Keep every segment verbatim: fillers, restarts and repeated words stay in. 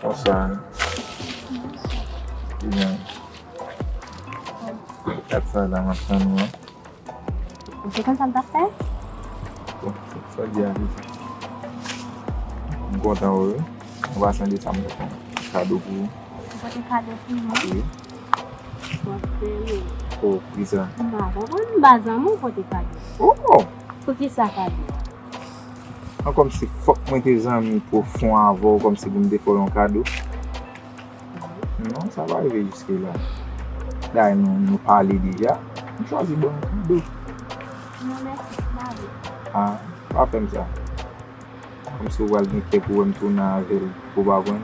Konsa, wi. Ebyen, gad sa la, m ap tann ou an. Ou te konn sa m t ap fè? Bon, sa di a, se sa. M kontan, wi. An pasan de sa, m pote yon kado pou ou. Ou pote kado pou mwen? Wi. Mwen fè, wi. Oh, poukisa? M pa konprann, m pa zanmi w pote kado. Oh! Poukisa kado? An, kòmsi fòk mwen te zanmi pwofon avè w, kòmsi pou m te fè w yon kado. Non, sa pa rive jiske la. Dayè nou, nou pale deja. M chwazi ba w yon kado. Non, mèsi, se pa vre. Ah, pa fè m sa. Kòmsi w pral gen kè pou wè m tounen avè l, pou w pa pran l.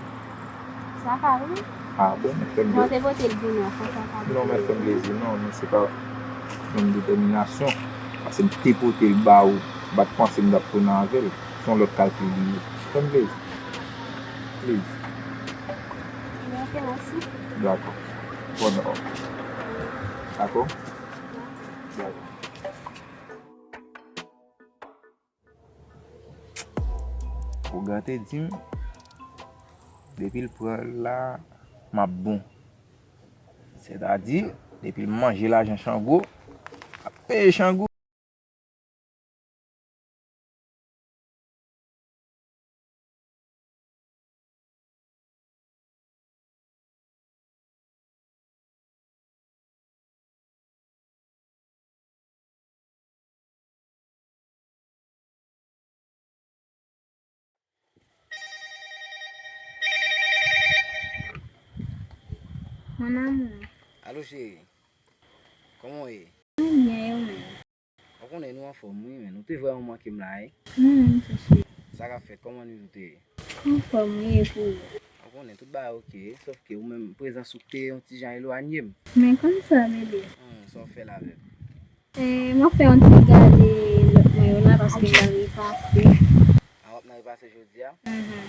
Sa ka, wi. Ah bon, fè m plezi. Jan w te pote l pou nou an, fò sa ka. Non, men fè m plezi. Non, men se pa menm detèminasyon. Paske m te pote l ba ou, m pa t panse m t ap tounen avè l. Se yon lòt kalkil li ye. Fè m plezi. Please. Ok, mèsi. Dakò. Bon, dakò. Dakò? Dakò. Ougan te di m, depi l pran l la, m ap bon. Sètadi, depi l manje lajan Chango, l ap peye Chango. Mon amour. Alo, cheri. Kòman w ye? Mwen byen, e ou menm? Ou konnen nou anfòm, wi, men nou te vrèman manke m la, wi. Hmm, se cheri. Sa k ap fèt? Kòman nwi ou te ye? Anfòm, wi, e pou ou? Ou konnen tout bagay oke, sòf ke ou menm, prezans ou te yon ti jan elwanye m. Men konn sa, bebe. Hmm, sa w fè la, bebe? Eh, m ap fè yon ti gade lòt mwen yo la, paske m nan repase. A, w ap nan repase jodi a? Mhm.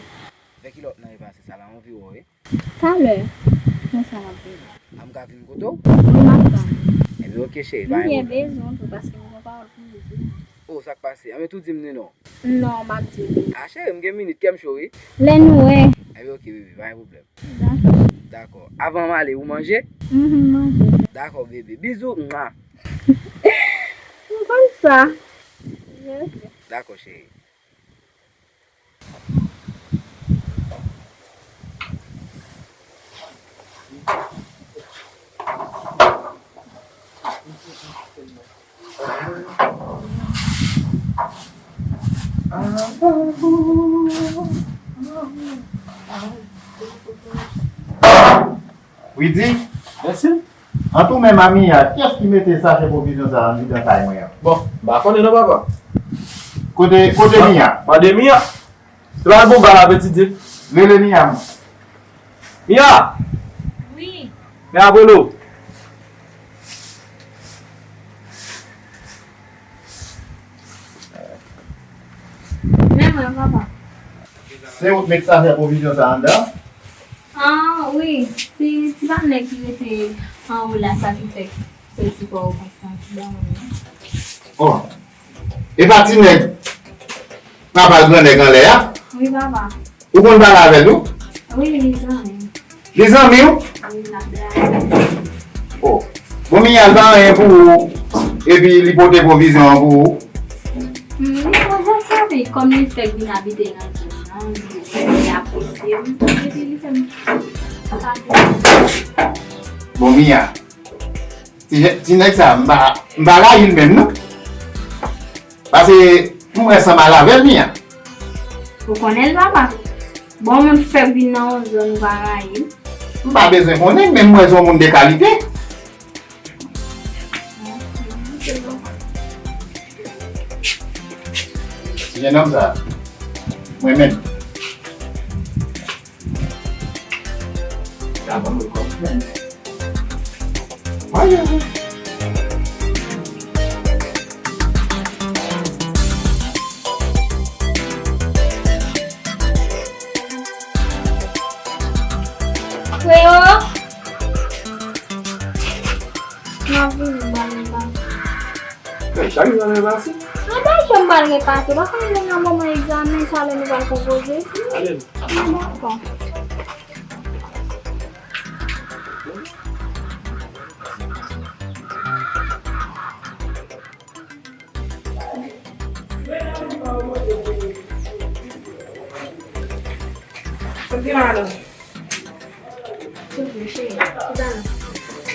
Vè kilè w ap nan repase sa la, anvi wè w, wi. Talè, konsa m ap vini. A, m ka vin kote w? Wi, m ap tann. Ebyen, oke, cheri, pa gen pwoblèm. M byen bezwen w tou, paske m gen yon pawòl pou m di w. O, sa k pase? Anben tou di m ni non. Non, m ap di w. A, cheri, m gen minit, kè m cho, wi. Lè nou wè. Ebyen, oke, bebe, pa gen pwoblèm. Dakò. Dakò. Avan m ale, ou manje? Mhm, m manje. Dakò, bebe. Bizou, mwa. M konn sa. Dakò, cheri. Widi? Mèsi. Ant ou menm a Mia, kiyès ki mete sachè pwovizyon sa a anndan kay mwen an? Bon, m pa konnen non, papa. Kote, kote Mia? Mande Mia. Se pa l bon ba la, pitit di. Rele Mia, mwen. Mia! Wi. Mia, Polo. Men mwen, papa. Se ou k met sachè pwovizyon sa a anndan? Ah, wi. Se ti patnè ki rete anwo la, sa ki fè ke se ti pa w konsa ki ba mwen. Oh. E pa ti nèg papa l, gran nèg anlè a? Wi, papa. Ou konn pale avè l tou? Wi, li zanmi m. Li zanmi w? Wi, n ap blaze. Oh. Bon, Mia, l pa anyen pou ou, epi li pote pwovizyon an pou ou? Hmm, li pran jès avè l, kòm li fèk vin abite nan zòn nan, li di li apresye m, epi li fè m pase. Bon, Mia, ti, ti nèg sa, m pa, m pa rayi l menm, non. Paske m wè san mal avè l, Mia. Ou konnen l, papa. Bon, moun fèk vin nan yon zòn ou pa rayi l. M pa bezwen konnen, men m wè se yon moun de kalite. Ti jennonm sa, mwen menm. Sa ban mwen kòb. Mwen menm. Freo! M ap vini, ban m, ban m. Hey, chak jou nan repase. Anba jan m pral repase, pa konn lè nan moman egzamen, sa lè nou pral konpoze. Dakò. Sòti la, non. Sòti, cheri. Kisa la?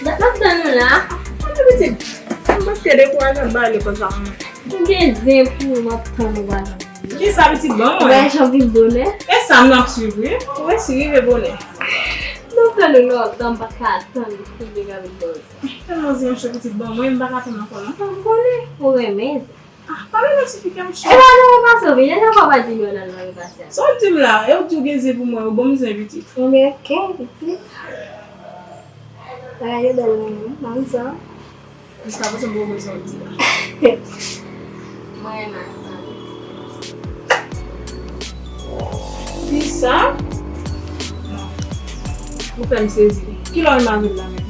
Dat m ap tann ou la. Mwen pitit. M paske dekourajan ba li konsa. M gen zen pou ou, m ap tann ou, ba. Kisa pitit ban mwen? Vwayaj an vin bonè. E sa m nan swiv, wi. Ou resi rive bonè. M ap tann ou lontan, m pa ka tann pou vin avèk bòz. Tèlman zen yon cho pitit ban mwen, m pa ka tann ankò non. M konnen, ou renmen zen. Ah, pa vin mèsi fi kè m cho. E pa nan repase w vin, e nan pa di nou nan nan repase a. Sa w di m la, e w di w gen zen pou mwen, ou ban m zen pitit. Mwen gen kè pitit. Bagay yo bèl nan men m, nan sa. Jiska prezan m poko konn sa w di a. Mwen renmen sa. Kisa? Non. Ou fè m sezi. Kilè w rive la menm?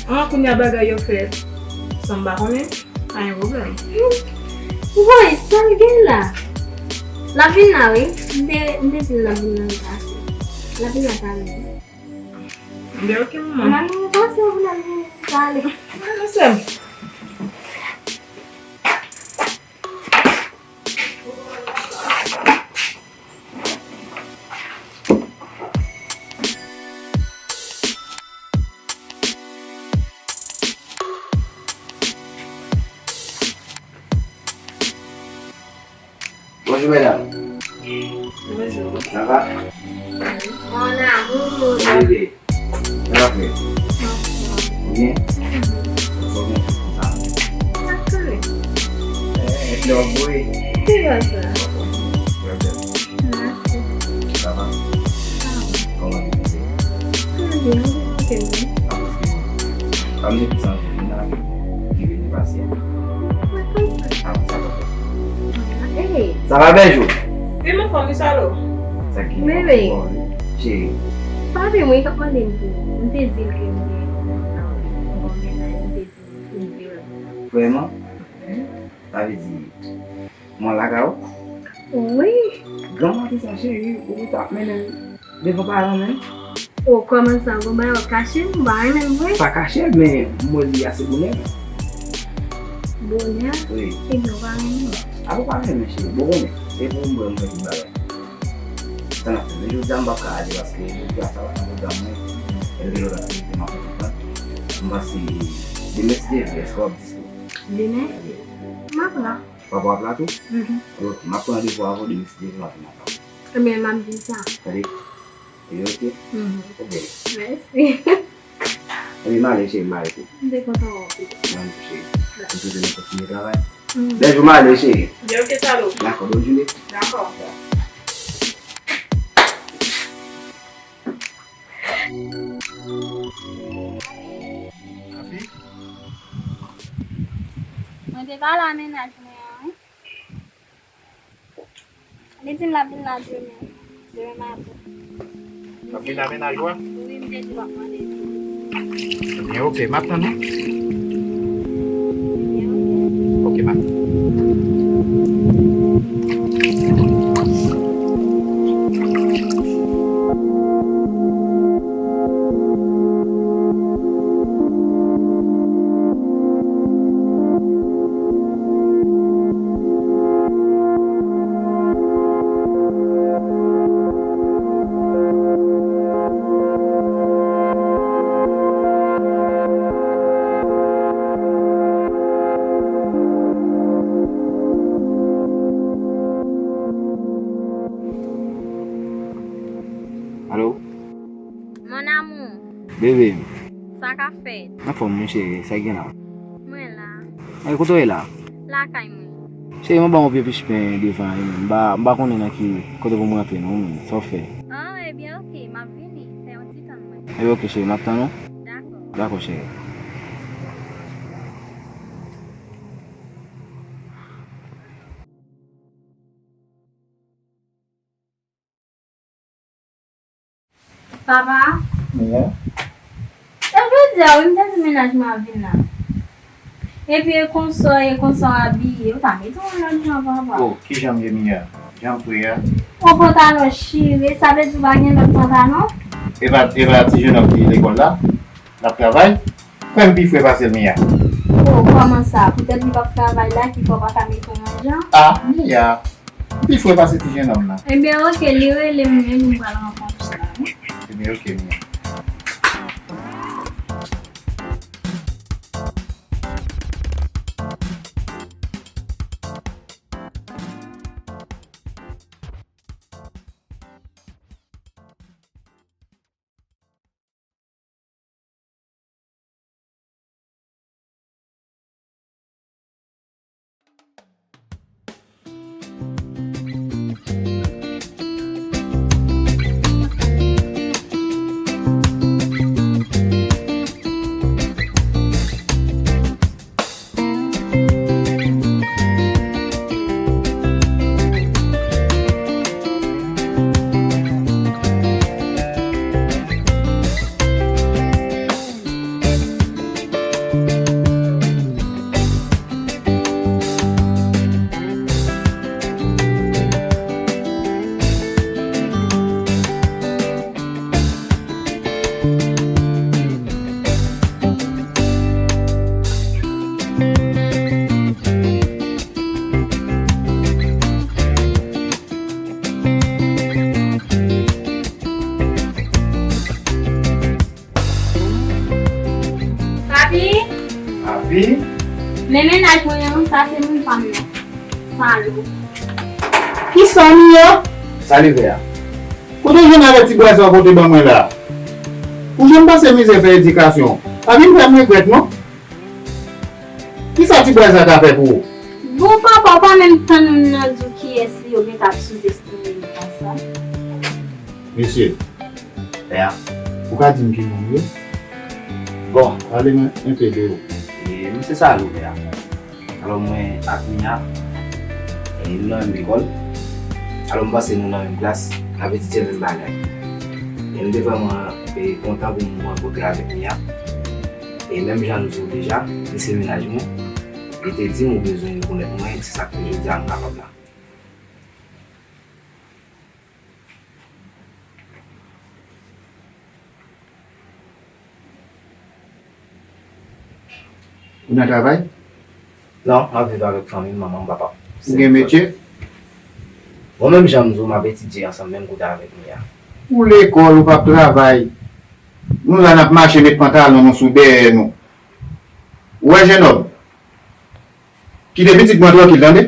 An, kounye a bagay yo fèt san m pa konnen. Pa gen pwoblèm. Ou wè sa l gen la? L ap vin la, wi. M te, m te di l l ap vin la, l pase. L ap vin la talè. Ebyen, oke, manman. Manman, pase, ou vin la, vin pale. Mwen, non, sè m. Bonjou, medam. Bonjou. Sa va? Mon amour. Bebe. Sa va, frè? Ou byen? Anfòm, konsa. Sa kare. Eh, epi w ap voye. Ki bò sa? Anfòm, frè bèl. Mèsi. Sa va? Sa va. Kòman li te ye? Mwen byen, mwen byen, mwen byen. Ap eseye. Sa m te di sa, m te di la, ki vini pase. Mwen konsa. Ah, sa va. Hey. Sa va, Bèjou? Wi, m anfòm, wi, Salo. Sa ki bebe. Cheri. Pa vle, mwen, li t ap mande m pou, m te di l ke m gen yon bon mennaj, m te di l pou m vire. Vrèman? Sa vle di, mwen lakay ou? Wi. Gran maten sa, cheri, ou t ap mennen l devan paran menm? O, kòman sa, gon bagay w ap kache m, ou pa renmen m vre? Pa kache l, men m wè li ase bonè. Bonè? Wi. Ebyen, ou pa renmen m? Apa w pa renmen m, cheri, bon, bon, men se pou m wè m fè tout bagay. Sa n ap fè, men jodi a m p ap ka ale paske jodi a sa pa nan pwogram mwen. Gen lòt aktivite m ap fè tout tan. M panse demen si Dye vle, èske w ap dispo? Demen? Wi. M ap la. Papa w ap la tou? Mhm. Ok, m ap pran randevou avè w demen si Dye vle, m ap vin avè w. Ebyen, m ap di l sa. Tande? Ebyen, ok. Mhm. Ok. Mèsi. Ebyen, m ale, cheri, m ale tou. M te kontan wè w, pitit. Mwen tou, cheri. M swete nou kontinye travay. Mhm. Bèl jou, m ale, cheri. Ebyen, ok, Salo. Dakò, bòn jounen. Dakò. Afi? Mwen te pale a mennaj mwen an, wi. Li di m l ap vin la demen. Demen maten. L ap vin la mennaj ou a? Wi, m te di l w ap mande. Ebyen, ok, m ap tann ou. Ebyen, ok. Ok, bye. Alo? Mon amour. Bebe m. Sa k ap fèt? Anfòm, mon cheri, sa k gen la? Mwen la. Ay, kote w ye la? Lakay mwen. Cheri, mwen ba w yon pye pich pen devan an, m pa, m pa konnen nan ki kote pou m rantre non, sa w fè? Ah, ebyen, ok, m ap vini. Fè yon ti tann mwen. Ebyen, ok, cheri, m ap tann ou. Dakò. Dakò, cheri. Papa? Wi. Se jodi a wi, m te di mennaj mwen ap vin la. Epi e konsa, e konsa w abiye, ou ta mete yon lòt jan, papa. Oh, kijan m ye, Mia? Jan m fre a? Yon pantalon chire, sa vle di w pa gen lòt pantalon? E pa, e pa ti jenòm ki lekòl la? L ap travay? Kwè m pi fre pase l, Mia. Oh, kòman sa? Poutèt li p ap travay la ki fè w pa ka mete yon lòt jan? Ah, Mia, m pi fre pase ti jenòm nan. Ebyen, oke, li rele m, men m pral rankontre l la, wi. Ebyen, oke, Mia. Papi? Papi? Men mennaj mwen an, sa se moun pa m nan. Salop. Kisa, Mia? Sa li fè a? Kote w jwenn avèk ti bwè sa w pote ban mwen la? Ou janm pase mizè fè edikasyon? Pa vin fè m regrèt, non. Kisa ti bwè sa ka fè pou ou? Bon, papa, ou pa menm tann moun nan di w kiyès li, ou gentan ap souzestime li konsa. Mesye, pè a, ou ka di m ki moun yo? Bon. Pale mwen enpe de yo. E, m se Salop, pè a. Alò, mwen ak Mia, e, nou nan menm lekòl. Alò, m panse nou nan menm klas, n ap etidye menm bagay. E m te vrèman, e, kontan pou m rankontre avèk Mia. E menm jan m di w deja, li se mennaj mwen. Li te di m ou bezwen rekonèt mwen, se sa k fè jodi a m kapab la. Ou nan travay? Non, m ap viv avèk fanmi m, manman m, papa m. Ou gen metye? Bon, menm jan m di w, m ap etidye ansanm menm kote avèk Mia. Ou lekòl, ou p ap travay. Nou la n ap mache met pantalon nou sou dèyè nou. Ou wè jenòm? Kite pitit mwen trankil, tande?